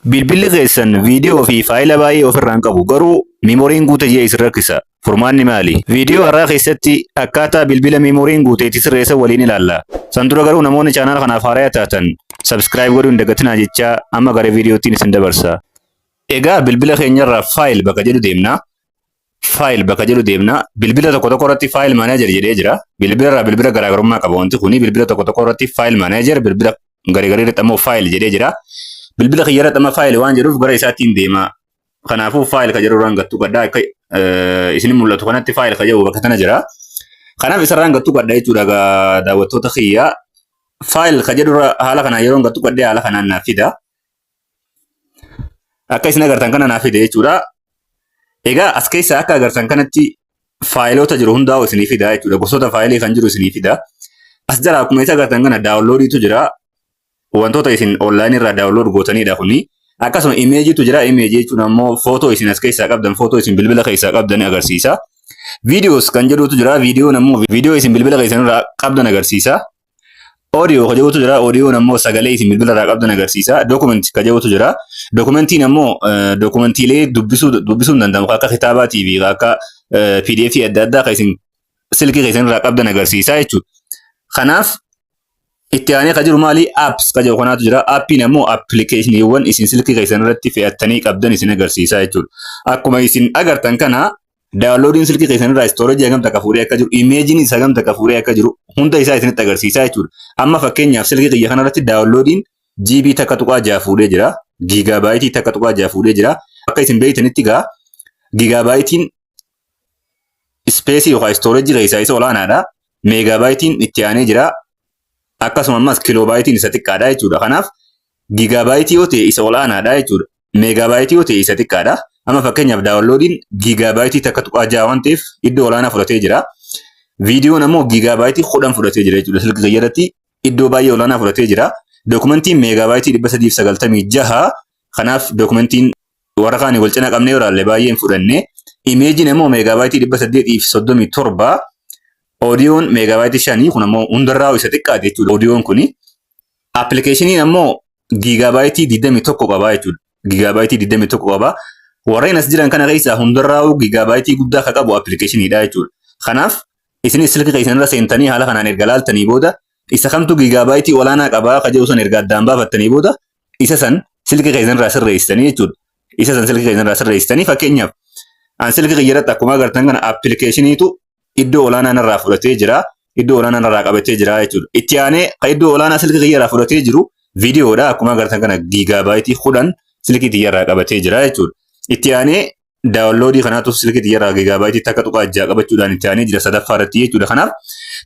Bilbilli keessan viidiyoo fi faayila baay'ee ofirraa hin qabu, garuu memoryn guute jee isin rakkisa. Furmaanni maali? Viidiyoo har'aa keessatti akkaataa bilbila memoryn guute itti sirreessan waliin ilaalla. San dura garuu namoonni chaanaala kanaaf haaraa taatan subscribe godhuu hin dagatinaa jechaa, amma gara viidiyoottiin isin dabarsa. Egaa bilbila keenyarraa file bakka jedhu deemna. File bakka jedhu deemna. Bilbila tokko tokko irratti file manager jedhee jira. Bilbila irraa bilbila garaagarummaa qaba wanti kuni. Bilbila tokko tokko irratti file manager, bilbila garii garii irratti ammoo file jedhee jira. Bilbila kiyya irratti amma file waan jedhuuf gara isaattiin deema. Kanaafuu file ka jedhu irraan gattuu gaddaa akka isin mul'atu kanatti file ka jedhu bakka tana jira. Kanaaf isarraan gattuu gaddaa jechuudha daawwattoota kiyya. File ka jedhu irra haala kanaan yeroo gattuu gaddee haala kanaan naaf fida. Akka isin agartan kana naaf fida jechuudha. Egaa as keessa akka agartan kanatti faayiloota jiru hundaa'u isinii fida jechuudha. Gosoota faayilii kan jiru isinii fida. As jala akkuma isa agartan kana downloadiitu jira. Wantoota isin onlineii irraa download gootanidha kuni. Akkasuma imageiitu jira. Imageii jechuun ammoo footoo isin as keessaa qabdan, footoo isin bilbila keessaa qabdan agarsiisa. Videos kan jedhutu jira. Viidiyoon ammoo viidiyoo isin bilbila keessan irraa qabdan agarsiisa. Audio ka jedhutu jira. Audioon ammoo sagalee isin bilbila irraa qabdan agarsiisa. Document ka jedhutu jira. Documentiin ammoo documentiilee dubbisuu hin danda'amu, akka kitaabaatii fi akka PDF adda addaa kan isin silkii keessan irraa qabdan agarsiisa jechuudha. Kanaaf itti aanee ka jiru maali? Apps ka jedhu kanaatu jira. Appiin ammoo appilikeeshiniiwwan isin silkii keessan irratti fe'attanii qabdan isin agarsiisa jechuudha. Akkuma isin agartan kana downloadiin silkii keessan irraa storageii hagam takka fuudhee akka jiru, imageiin isa hagam takka fuudhee akka jiru hunda isaa isinitti agarsiisa jechuudha. Amma fakkeenyaaf silkii kiyya kanarratti downloadiin GB 1.6 fuudhee jira. Gigabyteii 1.6 fuudhee jira. Akka isin beektanitti gaa gigabyteiin spaceii yookaan storageii keessaa isa olaanaadha. Megabyteiin itti aanee jira. Akkasuma ammas kilobyteiin isa xiqqaadha jechuudha. Kanaaf gigabyteii yoo ta'e isa olaanaadha jechuudha. Megabyteii yoo ta'e isa xiqqaadha. Amma fakkeenyaaf downloadiin gigabyteii 1.6 waan ta'eef iddoo olaanaa fudhatee jira. Viidiyoon ammoo gigabyteii 10 fudhatee jira jechuudha. Silkii kiyya irratti iddoo baay'ee olaanaa fudhatee jira. Documentiin megabyteii 396. Kanaaf documentiin warra kaanii wal cina qabnee yoo ilaalle baay'ee hin fudhanne. Imageiin ammoo megabyteii 837. Audioon megabyteii 5, kun ammoo hundarraa isa xiqqaate jechuudha audioon kuni. Appilikeeshiniin ammoo gigabyteii 21 qaba jechuudha. Gigabyteii 21 qaba. Warreen as jiran kana keessaa hundarraa gigabyteii guddaa akka qabu appilikeeshiniidha jechuudha. Kanaaf isinis silkii keessan irra seentanii haala kanaan erga laaltanii booda, isa kamtu gigabyteii olaanaa qabaa ka jedhu san erga addaan baafattanii booda, isa san silkii keessan irraa sirreessitanii jechuudha. Isa san silkii keessan irraa sirreessitanii, fakkeenyaaf an silkii kiyya irratti akkuma agartan kana appilikeeshiniitu iddoo olaanaa narraa fudhatee jira. Iddoo olaanaa narraa qabatee jira jechuudha. Itti aanee kan iddoo olaanaa silkii kiyya irraa fudhatee jiru viidiyoodha. Akkuma agartan kana gigabyteii 10 silkii kiyya irraa qabatee jira jechuudha. Itti aanee downloadii kanaatu silkii kiyya irraa gigabyteii 1.6 qabachuudhaan itti aanee jira sadaffaa irratti jechuudha. Kanaaf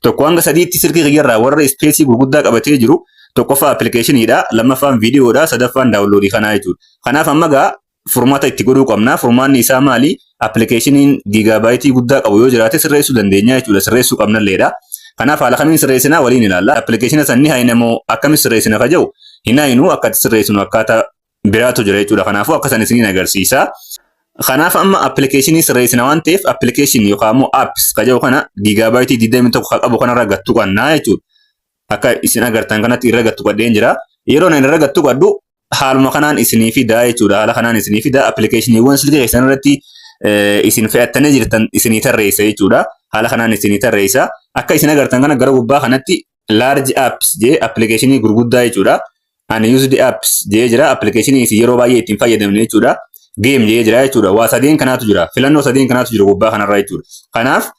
tokko hanga sadiitti silkii kiyya irraa warra spaceii gurguddaa qabatee jiru tokkoffaa appilikeeshiniidha, lammaffaan viidiyoodha, sadaffaan downloadii kanaa jechuudha. Kanaaf amma gaa furmaata itti godhuu qabna. Furmaanni isaa maali? Appilikeeshiniin gigabyteii guddaa qabu yoo jiraate sirreessuu dandeenya jechuudha. Sirreessuu qabnalleedha. Kanaaf haala kamiin sirreessinaa waliin ilaalla. Appilikeeshina san ni hayna moo akkamitti sirreessina ka jedhu, hin haynu, akka itti sirreessinu akkaataa biraatu jira jechuudha. Kanaafuu akka san isiniin agarsiisa. Kanaaf amma appilikeeshinii sirreessina waan ta'eef, application yookaan immoo apps ka jedhu kana gigabyteii 21 ka qabu kanarra gattu qabnaa jechuudha. Akka isin agartan kanatti irra gattu qadheen jira. Yeroo ani irra gattu qadhu haaluma kanaan isinii fidaa jechuudha. Haala kanaan isinii fidaa, appilikeeshiniiwwan silkii keessan irratti isin fe'attanii jirtan isinii tarreessa jechuudha. Haala kanaan isinii tarreessa. Akka isin agartan kana gara gubbaa kanatti large apps jee, appilikeeshinii gurguddaa jechuudha. Unused apps jee jira. Appilikeeshinii isin yeroo baay'ee ittiin fayyadamne jechuudha. Game jee jira jechuudha. Waa sadeen kanaatu jira. Filannoo sadeen kanaatu jira gubbaa kanarra jechuudha. Kanaaf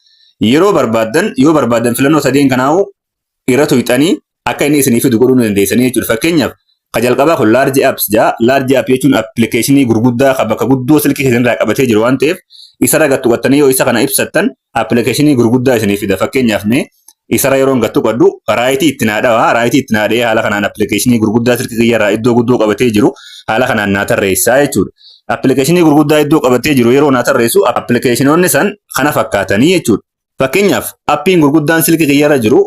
yeroo barbaaddan, yoo barbaaddan filannoo sadeen kanaa'u irra tuyxanii akka inni isinii fidu godhuu ni dandeessanii jechuudha. Fakkeenyaaf ka jalqabaa kun large apps jaa. Large app jechuun appilikeeshinii gurguddaa ka bakka guddoo silkii keessan irraa qabatee jiru waan ta'eef, isarra gattu qattanii yoo isa kana ibsattan appilikeeshinii gurguddaa isinii fida. Fakkeenyaaf mee isarra yeroo gattu qaddu rightii itti naa dhawa. Rightii itti naa dhahee haala kanaan appilikeeshinii gurguddaa silkii kiyya irraa iddoo guddoo qabatee jiru haala kanaan naa tarreessaa jechuudha. Appilikeeshinii gurguddaa iddoo qabatee jiru yeroo naa tarreessu appilikeeshinoonni san kana fakkaatanii jechuudha. Fakkeenyaaf appiin gurguddaan silkii kiyyarra jiru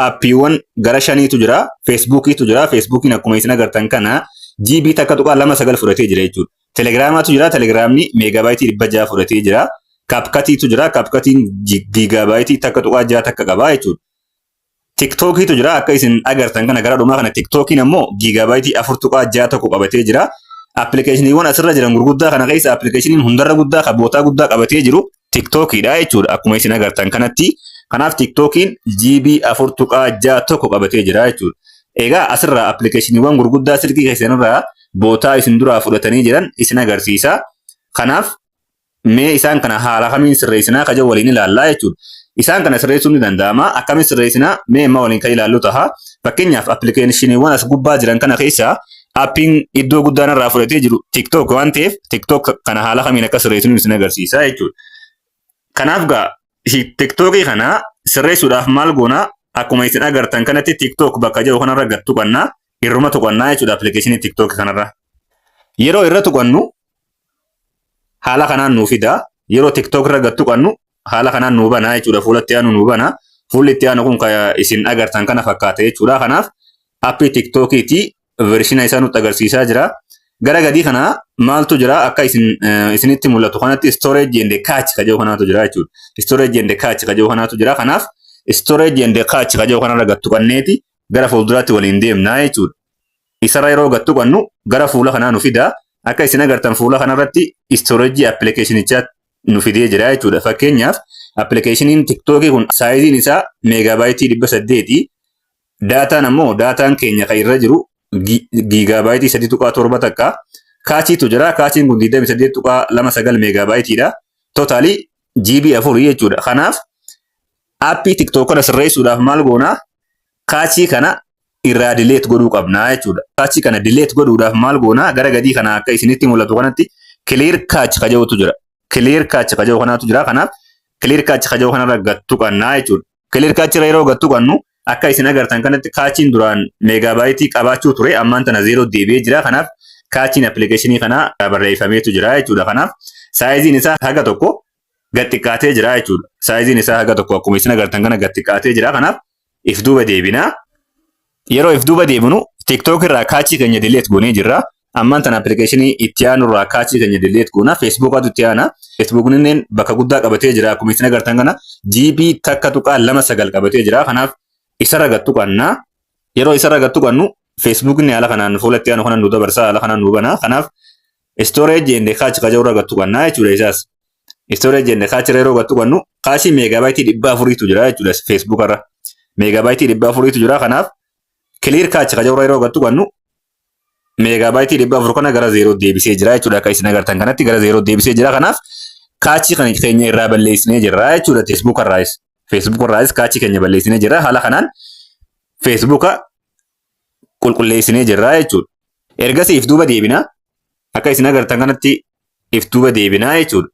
appiiwwan gara shaniitu jira. Feesbuukiitu jira. Feesbuukiin akkuma isin agartan kana GB 1.29 fudhatee jira jechuudha. Telegiraamaatu jira. Telegiraamni megabyteii 600 fudhatee jira. CapCutiitu jira. CapCutiin gigabyteii 1.61 qaba jechuudha. TikTokiitu jira. Akka isin agartan kana gara dhumaa kana TikTokiin ammoo gigabyteii 4.61 qabatee jira. Appilikeeshiniiwwan asirra jiran gurguddaa kana keessa appilikeeshiniin hundarra guddaa kan bootaa guddaa qabatee jiru TikTokiidha jechuudha. Akkuma isin agartan kanatti. Kanaaf TikTokiin GB 4.61 qabatee jira jechuudha. Egaa asirraa appilikeeshiniiwwan gurguddaa silkii keessanirraa bootaa isin duraa fudhatanii jiran isin agarsiisa. Kanaaf mee isaan kana haala kamiin sirreessinaa kaja waliin ilaallaa jechuudha. Isaan kana sirreessuun ni danda'ama. Akkamiin sirreessinaa mee amma waliin kan ilaallu taha. Fakkeenyaaf, appilikeeshiniiwwan as gubbaa jiran kana keessaa appiin iddoo guddaa narraa fudhatee jiru TikTok waan ta'eef, TikTok kana haala kamiin akka sirreessinu isin agarsiisa jechuudha. Kanaaf gaa TikTokii kana sirreessuudhaaf maal goona? Akkuma isin agartan kanatti TikTok bakka jiru kanarra gad tuqannaa, irruma tuqannaa jechuudha appilikeeshinii TikTok kanarra. Yeroo irra tuqannu haala kanaan nuu fida. Yeroo TikTok irra gad tuqannu haala kanaan nuu bana jechuudha. Fuula itti aanu nuu bana. Fuulli itti aanu kun kan isin agartan kana fakkaata jechuudha. Kanaaf appii TikTokiiti versiona isaa nutti agarsiisaa jira. Gara gadii kana maaltu jira? Akka isin isinitti mul'atu kanatti storage and cache ka jedhu kanaatu jira jechuudha. Storage and cache ka jedhu kanaatu jira. Kanaaf storage and cache ka jedhu kanarra gad tuqanneeti gara fuulduraatti waliin deemnaa jechuudha. Isarra yeroo gad tuqannu gara fuula kanaa nu fida. Akka isin agartan fuula kanarratti storage appilikeeshinichaa nu fidee jira jechuudha. Fakkeenyaaf, appilikeeshiniin TikTokii kun sizeiin isaa megabyteii 800. Daataan ammoo, daataan keenya kan irra jiru gigabyteii 3.71. Cacheiitu jira. Cacheiin kun 28.29 megabyteiidha. Totalii GB 4 jechuudha. Kanaaf appii TikTok kana sirreessuudhaaf maal goonaa? Cacheii kana irraa delete godhuu qabnaa jechuudha. Cacheii kana delete godhuudhaaf maal goonaa? Gara gadii kana akka isinitti mul'atu kanatti clear cache ka jedhutu jira. Clear cache ka jedhu kanaatu jira. Kanaaf clear cache ka jedhu kanarra gad tuqannaa jechuudha. Clear cache irra yeroo gad tuqannu akka isin agartan kanatti cacheiin duraan megabyteii qabaachuu ture ammaan tana zero deebi'ee jira. Kanaaf cacheiin appilikeeshinii kanaa barreeffameetu jira jechuudha. Kanaaf sizeiin isaa haga tokko gad xiqqaatee jira jechuudha. Sizeiin isaa haga tokko akkuma isin agartan kana gad xiqqaatee jira. Kanaaf if duuba deebinaa. Yeroo if duuba deebinu TikTok irraa cacheii keenya delete goonee jirra. Ammaan tana appilikeeshinii itti aanu irraa cacheii keenya delete goona. Facebookatu itti aana. Facebookni illee bakka guddaa qabatee jira. Akkuma isin agartan kana GB 1.29 qabatee jira. Kanaaf isarra gad tuqannaa. Yeroo isarra gad tuqannu Facebookni haala kanaan fuula itti aanu kanaan nu dabarsa, haala kanaan nu bana. Kanaaf storage and cache ka jedhu irra gad tuqannaa jechuudha isaas. Storage and cache irra yeroo gad tuqannu cacheii megabyteii 400tu jira jechuudha Facebook irra. Megabyteii 400tu jira. Kanaaf clear cache ka jedhu irra yeroo gad tuqannu megabyteii 400 kana gara zero deebisee jira jechuudha. Akka isin agartan kanatti gara zero deebisee jira. Kanaaf cacheii kana keenya irraa balleessinee jirra jechuudha Facebook irraayis. Facebook irraayis cacheii keenya balleessinee jirra. Haala kanaan Facebooka qulqulleessinee jirra jechuudha. Ergasii if duuba deebina. Akka isin agartan kanatti if duuba deebinaa jechuudha.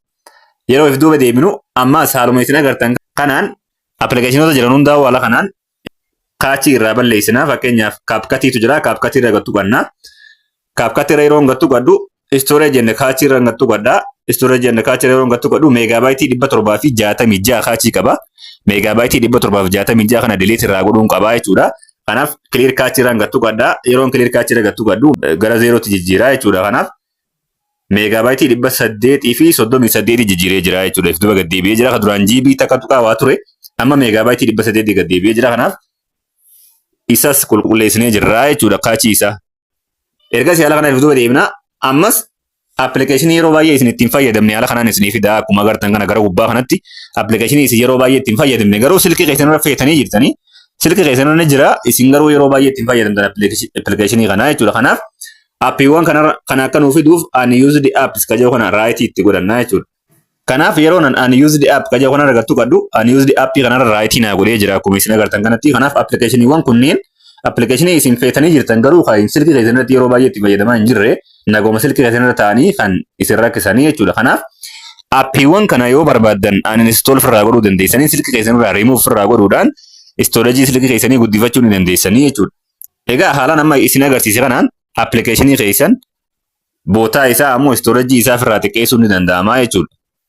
Yeroo if duuba deebinu ammas haaluma isin agartan kanaan appilikeeshinoota jiran hundaa haala kanaan cacheii irraa balleessinaa. Fakkeenyaaf, CapCutiitu jira. CapCutii irra gad tuqannaa. CapCutii irra yeroo gad tuqadhu storage and cacheii irra gad tuqadhaa. Storage and cacheii irra yeroo gad tuqadhu megabyteii 766 cacheii qaba. Megabyteii 766 kana delete irraa godhuun qabaa jechuudha. Kanaaf clear cacheii irra gad tuqadhaa. Yeroon clear cacheii irra gad tuqadhu gara zerootti jijjiiraa jechuudha. Kanaaf megabyteii 838 jijjiiree jira jechuudha. If duuba gad deebi'ee jira. Kan duraan GB takka tuqaa waa ture amma megabyteii 800 gad deebi'ee jira. Kanaaf isas qulqulleessinee jirra jechuudha cacheii isaa. Ergasii haala kana if duuba deebina. Ammas appilikeeshinii yeroo baay'ee isin ittiin fayyadamne haala kanaan isinii fida. Akkuma agartan kana gara gubbaa kanatti appilikeeshinii isin yeroo baay'ee ittiin fayyadamne garuu silkii keessan irra feetanii jirtanii, silkii keessan irra jira, isin garuu yeroo baay'ee ittiin fayyadamtan appilikeeshinii kanaa jechuudha. Kanaaf appiiwwan kana akka nuu fiduuf unused apps ka jedhu kana rightii itti godhannaa jechuudha. Kanaaf yeroo nan unused app ka jedhu kanarra gad tuqadhu unused appii kanarra rightii naa godhee jira akkuma isin agartan kanatti. Kanaaf appilikeeshiniiwwan kunneen appilikeeshinii isin feetanii jirtan garuu kan silkii keessan irratti yeroo baay'ee itti fayyadamaa hin jirre, nagoma silkii keessan irra ta'anii kan isin rakkisanii jechuudha. Kanaaf appiiwwan kana yoo barbaaddan uninstall ofirraa godhuu dandeessanii, silkii keessan irraa remove ofirraa godhuudhaan storageii silkii keessanii guddifachuu ni dandeessanii jechuudha. Egaa haalaan amma isin agarsiise kanaan appilikeeshinii keessan bootaa isaa ammoo storageii isaa ofirraa xiqqeessuun ni danda'ama jechuudha.